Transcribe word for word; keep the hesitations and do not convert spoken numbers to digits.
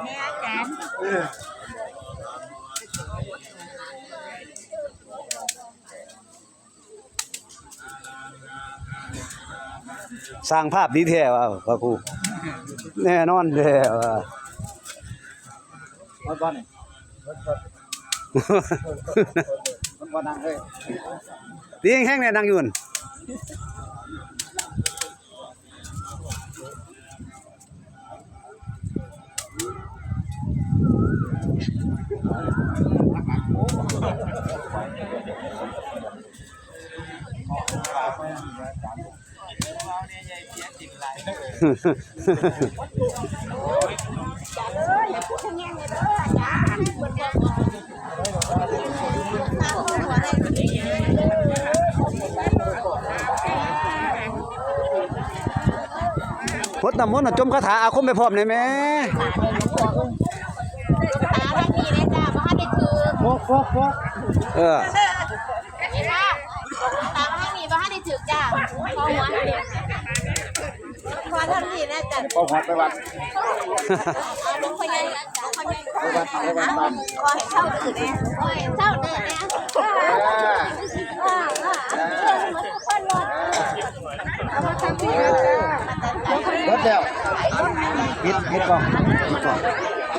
แม่อาจารย์ สร้างภาพดีแท้ว่ะพระครู แน่นอนแท้ว่ะ หมดบ่นี่ มันบ่นั่งเลย ดีแห้งๆเนี่ยนั่งอยู่หั่น พดน้ำมนต์น่ะจมคาถาอาคมไปพร้อมเลยแม่ ตาทางนี้เลยจ้าบ่ทันได้ถือ เออ นี่ค่ะตาทางนี้บ่ทันได้ถือจ้าขอหัว ขอทางนี้นะจ้า พอหอดไปวัด เอาหลวงพ่อใหญ่หลวงพ่อใหญ่ ไปวัดไปวัดบ้าน ขอให้เช่าเด้อแม่ขอให้เช่าเด้อแม่เอามาทำที่นี่จ้า หมดแล้วปิดปิดกล้องปิดกล้อง